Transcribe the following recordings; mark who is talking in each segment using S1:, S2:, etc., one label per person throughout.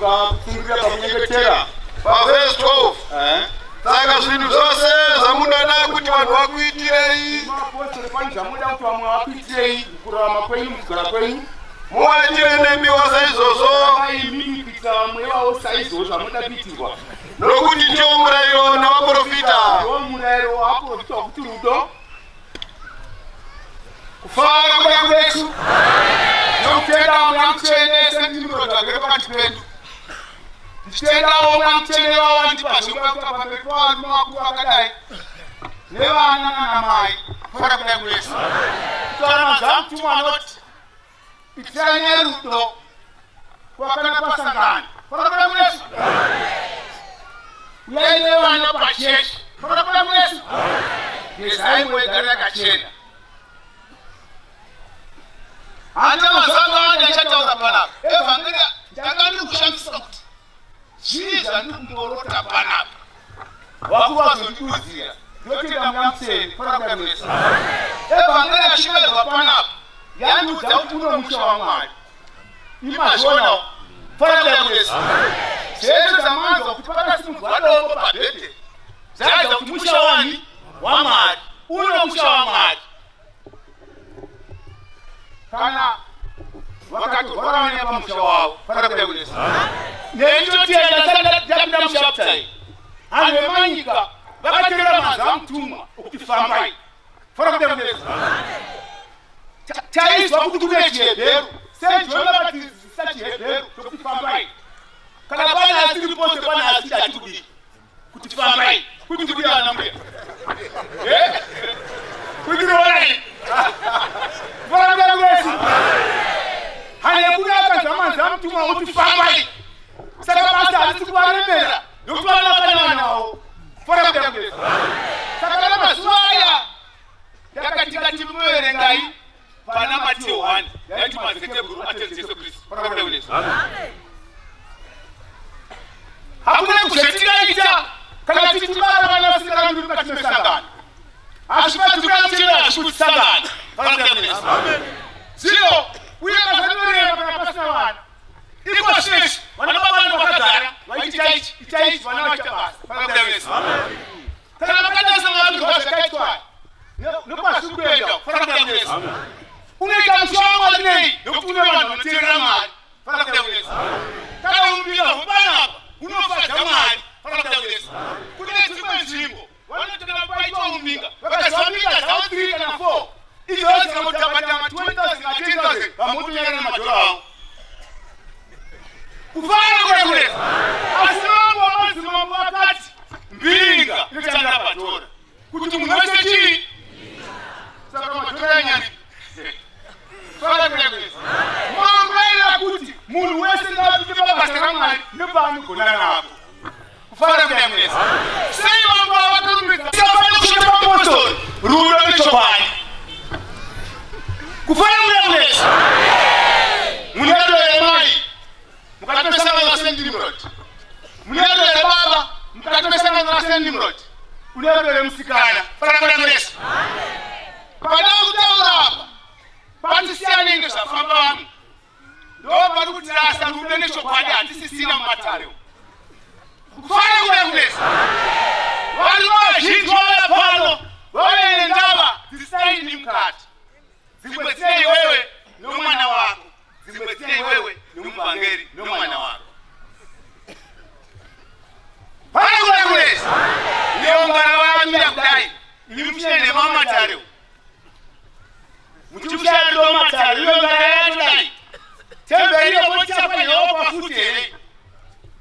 S1: Kutsunga kutsungirira pakunyengetera.
S2: Pavhesi 12.
S1: Eh?
S2: Saka zvinhu zvose zvamunoda kuti vanhu vakuitirei,
S1: Mapostori, pane zvamunoda kuti vamwe vakuitirei mukurarama kwenyu, mukugara kwenyu.
S2: Muvaitire nemiwo saizvozvo,
S1: Imimi kuitira vamwe ivavo saizvozvo zvamunoda kuitirwa.
S2: Nokuti ndiwo murayiro navaprofita.
S1: Ndiwo murayiro wavaprofita wekuti rudo. Kufara kuda kuresu nokutenda Mweya Mutsvene sendimiro zvagere pakati pedu. Tichitendawo Mweya Mutsvene vavo vandipa zvokuda kuita pamberi pevarume vakuru vakadai nevana nanamai. Kufara kuda kuresu. Kutaura manzwi amutumwa anoti itirai nerudo kwakana pasangano. Kufara kuda kuresu. Uyai nevana pachechi. Kufara kuda kuresu. Gezai mwegare yakachena.
S2: Handina mazwi akawanda ndichataura panapa. Evhangeri ndanga ndiri kushamisika kuti zvii zvandiri kumborota panapa.
S1: Vakuru vazondidudzira. Ndinotenda Mweya Mutsvene. Kufara kuda kuresu.
S2: Evhangeri yashingairwa panapa
S1: yandiudza kuti uno musha waMwari. Imazvionawo. Kufara kuda kuresu. Zvese dzamanzwa kuti pakasimudzwa dombo pabhedhe zvaidza kuti musha wani? WaMwari. Uno musha waMwari. Kana vakatorwa vana pamusha wavo, fara kuda kuresu. Neni ndinotenda ndisati ndapinda muchapter iyi. Vanhu vemanyika vakateerera mazwi amutumwa okuti fambai. Fara kuda kuresu. Taizwa kuti kune chiHebheru. St John vakatidzidzisa chiHebheru chokuti fambai. Kana pane asiri pose pane asiri ati kudii? Kuti fambai. Kuti kudii vana mbuya? Eh? Kuti rorai. Fara kuda kuresu. Hane kuda akanzwa manzwi amutumwa kuti fambai. Saka basa harisi kuvaremera nokuti vana vakane vana vavo. Fara kuda kuresu. Saka kana mazuva aya
S2: Takati ngatimuverengai pana Mateo 1 yaiti madziteteguru aTenzi Jesu Kristu. Pakabuda kunesu.
S1: Hakuna kuzvatingaita kana tichibara vana vasingarambi mukati mesangano. Hazvifadzi kuda kuchera hazvikuti sangano. Pakabuda kunesu. Zvino uye basa rinorema kana pasina vana. Iko zvinezvi vana baba vangu vakagara vaiti itai ichi, itai ichi, vana vachiita basa. Pakabuda kunesu. Kana makatarisa mavambirwo azvakaitwa nokwazviri kuenda, kufanira kuda kunesu. Unoita musha waMwari nei? Nokuti une vanhu vanoteerera Mwari. Fanira kuda kunesu. Kana umbira hwepanapa hunofadza Mwari. Fanira kuda kunesu. Kune dzimwe nzvimbo vanotanga paitwa umbinga vakaziva mbinga dzavo 3 kana 4 idzodzo dzikangotabata 20,000 kana 10,000 vamwe votonyarara nemadhora avo. Kufara kuda kurefu. Asi mambo wamadzimambo akati mbinga inotangira padhora kuti munhu wese chii? Saka madhora anyari. Kufara kuda kurefu. Mambo aida kuti munhu wese ngaapinde pabasa raMwari nepaanogona napo. Kufara kuda kurefu.
S2: Sei mambo vakarumbidza kusvika papostori rudo nechokwadi? Kufara kuda kurefu. Mune rudo yemai mukati mesangano raSt Nimrod. Mune rudo rebaba mukati mesangano raSt Nimrod.
S1: Une rudo remusikana.
S2: Fara kuda kurefu. Pada kutaura apa patisiyanei nezvafamba vamwe. Ndo pari kutirasa rudo nechokwadi hatisisina mumatare umu. Kufara kuda kunetsa. Vanhu vazhinji vauya pano vauya nendava dzisisaini mukati. Dzimwe dzine iwewe nomwana wako, dzimwe dzine iwewe nomuvhangeri nomwana wako. Fara kuda kunetsa. Iyo ngana vamira kudai, imi muchine nhema mumatare umu. Muchimushaya rudo matare, iyo ngana yatodai.
S1: Temberi iyo motichafanirawo pafuti here?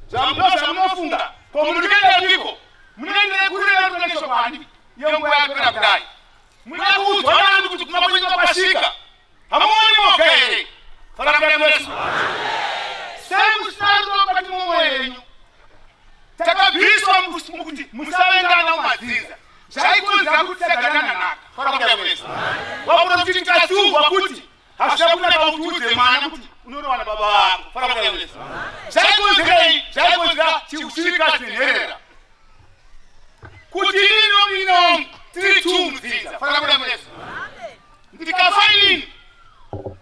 S1: Zvamuno zvamunofunga, ko muri kuenda piko? Munoendere kuri rudo nechokwadi, iyo nguva yapera kudai. Munoda kuudzwa nani kuti kuma kwenyu kwasvika? Hamuoni moga here? Fara kuda Yesu. Sei musina rudo mukati momwoyo yenyu? Takabviswa mukuti musavengana mumadzinza. Zvaikonzera kuti tisagarana nhaka. Fara kuda Yesu. Vaprofiti tikasungwa kuti hazvina kunaka kuti uudze mwana kuti unorowa nababa vako. Fara kuda Yesu. Zvaikonzerei? Zvaikonzera chirikadzi nenherera. Kuti inini nomunin'ina wangu tiri two mudzinza. Fara kuda Yesu. Ndikafa inini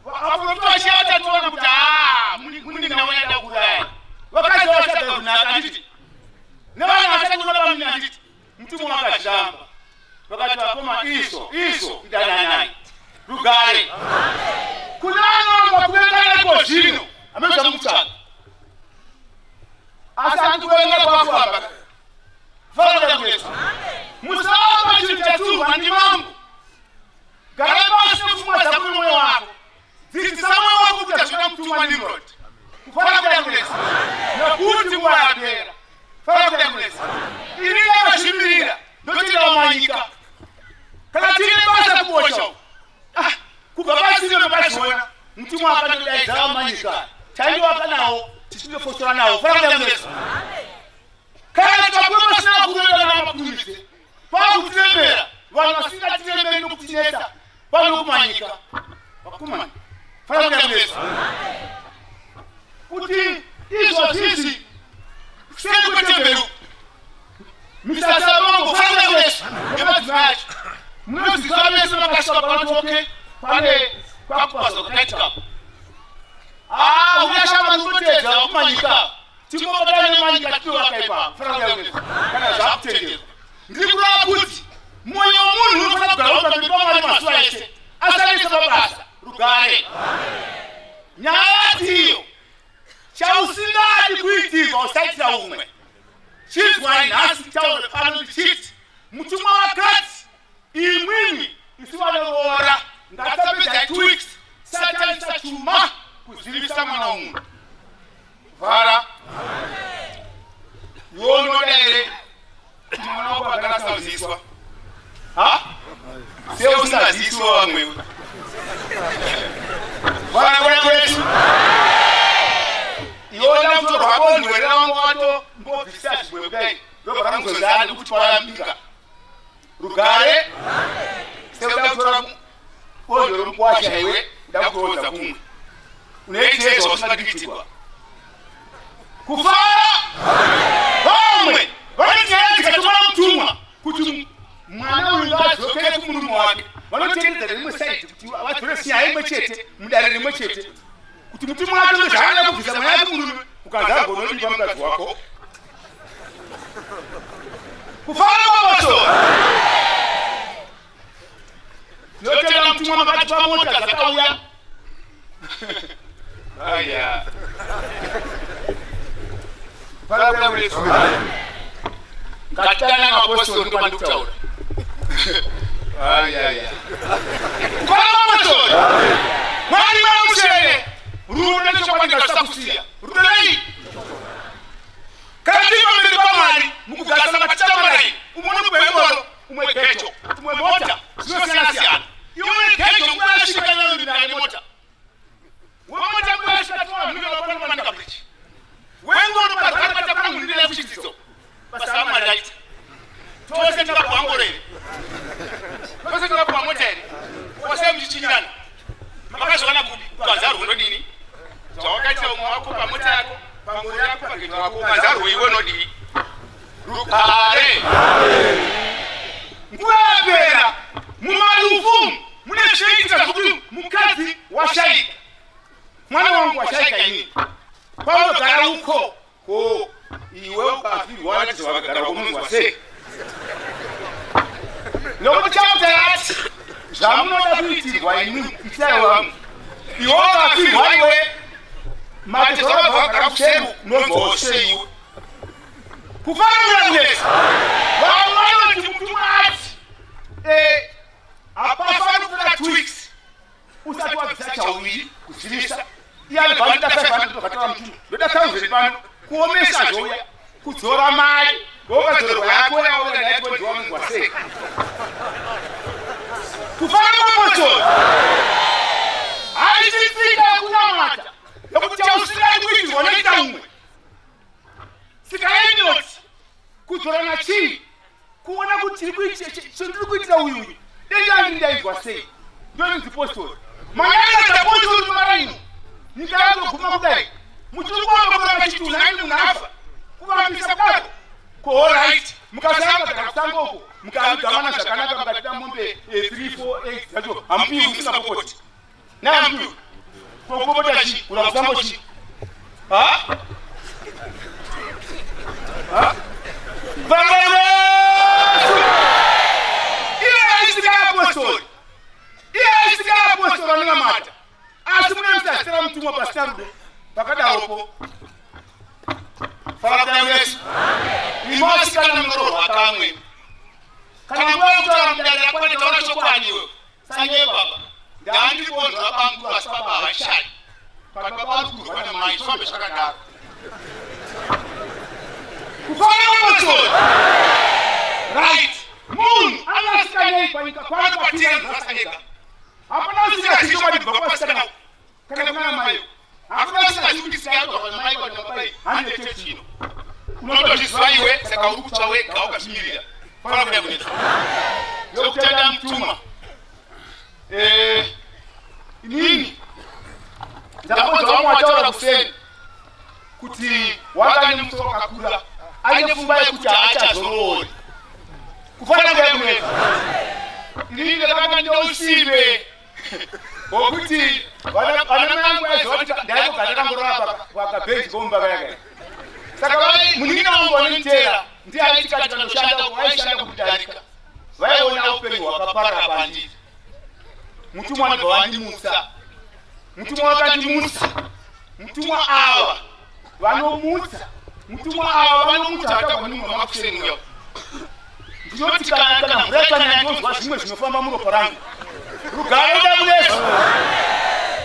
S1: vaprofita vachiya vatatoona kuti haa munin'ina wenyu ada kuuraya. Vakaziva Zvino hameno zvamukutsvaga, asi handi kuvenga kwakufamba fanira kuedza. Musapa chinhu chatsiurwa ndimambo. Gara pasi nepfungwa dzako nemwoyo wako. Dzidzisa mwoyo wako kuti hazvina mutumwa Nimrod. Kufara kuda kunetsa, nekuti nguva yapera. Fara kuda kunetsa. Ini ndakazvimirira, ndotenda manyika. Kana tine basa kubosha, ah, kubva pasine makazviona mutumwa akandodaidza vamanyika, taindovaka nawo tichindofosora nawo. Fara kuda kunetsa. Kana tikapiwa pasina kuroda namakurumidze pakutiremera, vanhu vasingatiremeri nokutinetsa vanokumanyika vakumanya. Fara kuda kunetsa kuti izvozvizvi seri kwetemberi misasa yamambo. Fara kuda kunetsa nemadzimai acho munoziva vese makasvika panoti okay, pane kwakupazwa kwakaitikapo. Ah, uyashama ndinotedza vakumanyika, tingobatana nemanyika tinovaka ipapo. Fara kuda kunetsa kana zvakutenderwa. Ndiri kureva kuti mwoyo womunhu unofanira kugara uri pamberi paMwari mazuva ese, asanise mabasa. Rugare. Nyaya yatiyo, chausingadi kuitirwa usaitira umwe. Chinzwai nhasi taure pano ndichiti mutumwa wakati imwimwi isu vanoroora ngatisapedza 2 weeks tisati taisa chuma kuzivisa mwana womunhu. Vhara iwe, unoda here kuti mwana wako agara asina kuziviswa? Ha, sei usingaziviswa vamwewe? Vhara kuda kwesu. Iwe unoda kutorwa bondwe revangu watombobvisa zvimwe kudai, ndobva ramuzonzani kuti kwayambika. Rugare. Seuda kutora bondwe romukwasha, iwe uda kutorodza kumwe, unoitei zvausingadi kuitirwa? Kufara. Vamwe vanoti nyaya dzikatomana mutumwa kuti mwana uyu ngaadzokere kumurume wake, vanotenderedza rimwe side kuti vadzore nyaya imwe chete mudare rimwe chete, kuti mutumwa wacho ndozvaanoda kubvisa mwana wake murume, ukanzi agonodipa mukadzi wako. Kufara kwavapostori. Tinotenda mutumwa makatipa mota dzakauya. Aya, ngatitana mapostori, ndopandikutaura. Ayaya, kufara kwavapostori. Mwari mwana mutsvene, rudo nechokwadi ngazvisakusiya. Rudo nei? Kana tiri pamberi paMwari mukugarisana kwatichamurai, umwe unogwengoro, umwe gejo, umwe mota, zvinosiyana siyana. Iwe gejo nguva yasvika, iwe nemota. Wemota nguva yasvika, tinovanhurira vapano bridge. Wengoro parwari patapana kuchidzidzo. Basa raMwari raita. Tose tingapuwa ngoro here? Tose tingapuwa mota here? Kose muchichinyirana. Makazviwana kupi? Ukanzarwo unodini? Zvawakaitira umwe wako pamota yako, pangoro yako, pagejo rako, ukanzarwo iwe unodii? Rugare. Nguva yapera, mumarufu mune zvinoitika zvokuti mukadzi washaika, mwana wangu washaika, inini paunogara uko ko, iwe ukafirwa wanatiza wakagara uko munonzwa sei? Nokuti chapter yati zvamunoda kuitirwa imwi itai vamwe. Iwe ukafirwa, iwe matezo wakabva wakagara kuseri, unonzwawo sei iwe? Kufanira kunetsa. Vamwe vanoti mutumwa ati hapafani kupera 2 weeks usati wabvisa chauviri kuzivisa. Iye anobva ndoda 500, tokatora mutumwa ndoda 1000 pano kuomesa, zvouya kudzora mari, wokadzorerwa yako yauya naitodiwa, munzwa sei? Kufanana kwapostori haisi tsika yekunamata yekuti chausingadi kuitirwa noita umwe. Tsika yainoti kudzorana chii? Kuona kuti chandiri kuitira uyu uyu dei andiri ndainzwa sei? Ndonzi postori manyanga dzapostori maraino. Nyika yatoguma kudai, muchiri kuamba kuramba chitunhani, munhu afa kuvambisa kudaro. Ko alright, mukasara mukagara kusango uko, mukavigamana zvakanaka, mukatida mombe 3 4 8 dzacho, hamupiwi musingapopoti naye, hamupiwi kokupopota chi kura kusango chi ha ha vamwe. Iye aisika apostori, iye aisika apostori anonamata, asi mune musazita. mutumwa pasina rudo pakadaropo. Fara kudai Yesu. Imi vasikana munorohwa kamwe. Kana nguva yekutaura mudare yakwana taura chokwadi iwe. Sanyeye baba. Ndandiri bonzo rabamukuru asi baba havashadi. But baba vari kurwa namai zvifambe zvakadaro. Kufara kwematsori. Right. Munhu anosikanei panyika pano patiri anozvasa ega. Hapana usingazivi chokwadi kubva kuvasikana kana kuna mai. Hakuna usingazivi kuti sika yabva pana mai kana baba iyi handi yechechi ino. Unotozviziva iwe saka uri kutsva wega wakazvimirira. Fara kuda kunetsa. Zvekutenda mutumwa. Eh, inini ndambonzwa vamwe vataura kuseni kuti wanga nemusoro wakakura aine pfungwa yekuti haachazoroori kufanira kuya kunetsa inini ndakanga ndine usimbe hwokuti vana mai angu aiziva kuti ndaingogara ndakangorora pakabhenji komba kaya kaya saka munin'ina wangu vanonditeera ndiye aiti kati kanoshanda uko vaishanda kukudarika vaiona upenyu hwakaparara pandiri mutumwa anobva vandimutsa mutumwa wakandimutsa mutumwa ava vanomutsa mutumwa ava vanomutsa vatagwa nemumwe makuseni uya ndinoti kana kana mvura ikanaya ndinonzwa zvimwe zvinofamba muropa rangu rugare uda kunesu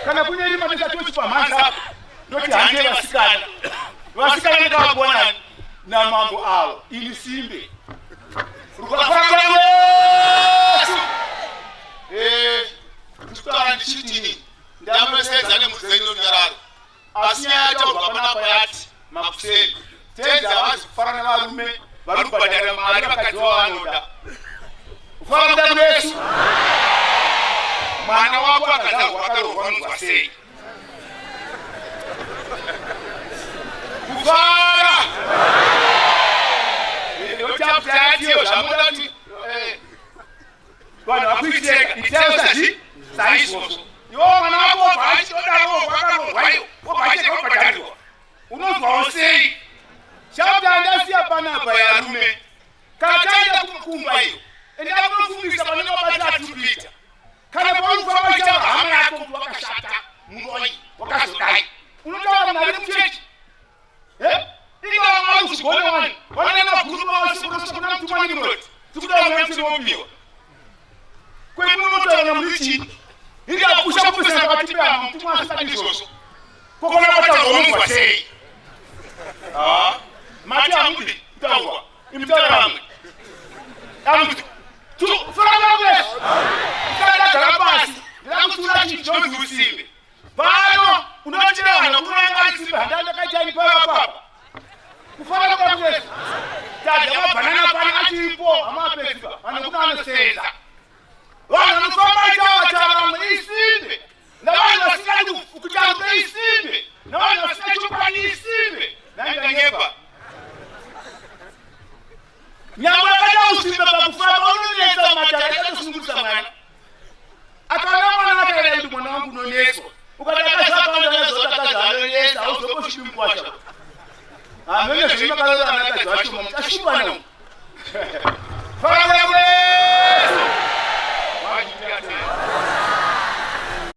S1: kana kune rima ndisatochipa mhanza apo ndoti hande vasikana vasikana ndakavakuwanani namambo ava ini simbe rukafamba Yesu ndikutaura ndichiti ini ndambosedza nemudzi runyararo asi nyaya yataurwa panapa yati makuseni tenzi havazi kufara nevarume vari kubhadhara mari vakadzi vavanoda kufara kuda kunesu mwana wako akazarwa akarohwa unonzwa sei kufara ndotaputayatiyo zvamuda kuti eh, vanhu vakuiteka itai usazvi saizvozvo iwo mwana wako wobva achidodaro wobva akarohwa iyo wobva achiteka wobhadharirwa unonzwawo sei chapta ndasiya panapa yarume kana taenda kumba iyo enda kunofungisa pane mabasa atiri kuita kana pauri kufamba uchitaura hama yako kuti wakashata muroyi wakazodai unotaura munhu ari muchechi inga vamwe kuzvigona wani vane maguru mavasokorosa kuna mutumwa nimrod tikuda mweya mutsvene wopiwa kwedu munotaura namuri chii inga kusha kupesana pakati pehama mutumwa asingadi izvozvo kokona kwataurwa unonzwa sei mati hamudi kutaurwa imutaura vamwe Ndagara pasi ndakutsuura chinhu chinonzi usimbe pano unochehana kuranga isimbe handandakaita ini pava papa kufara kwakuyesu tadya mabhanana pano achiripo hamapeziva vanhu kuna anosenza vanhu vanofamba itavatava vamwe isimbe navanhu vasingadi kutaura isimbe navanhu vasina chokwadi isimbe naindanyepa nyangwe akada usimbe pakufamba unonetsa matare akatosunungurisa mwana akaona mwana wake akada kuti mwana wangu unonetswa ukati akazvakawanda nazoti akazi anonetsa hauzombosvibi mukwasha hamene zvenyu makarora anakadzi vashoma muchashupana.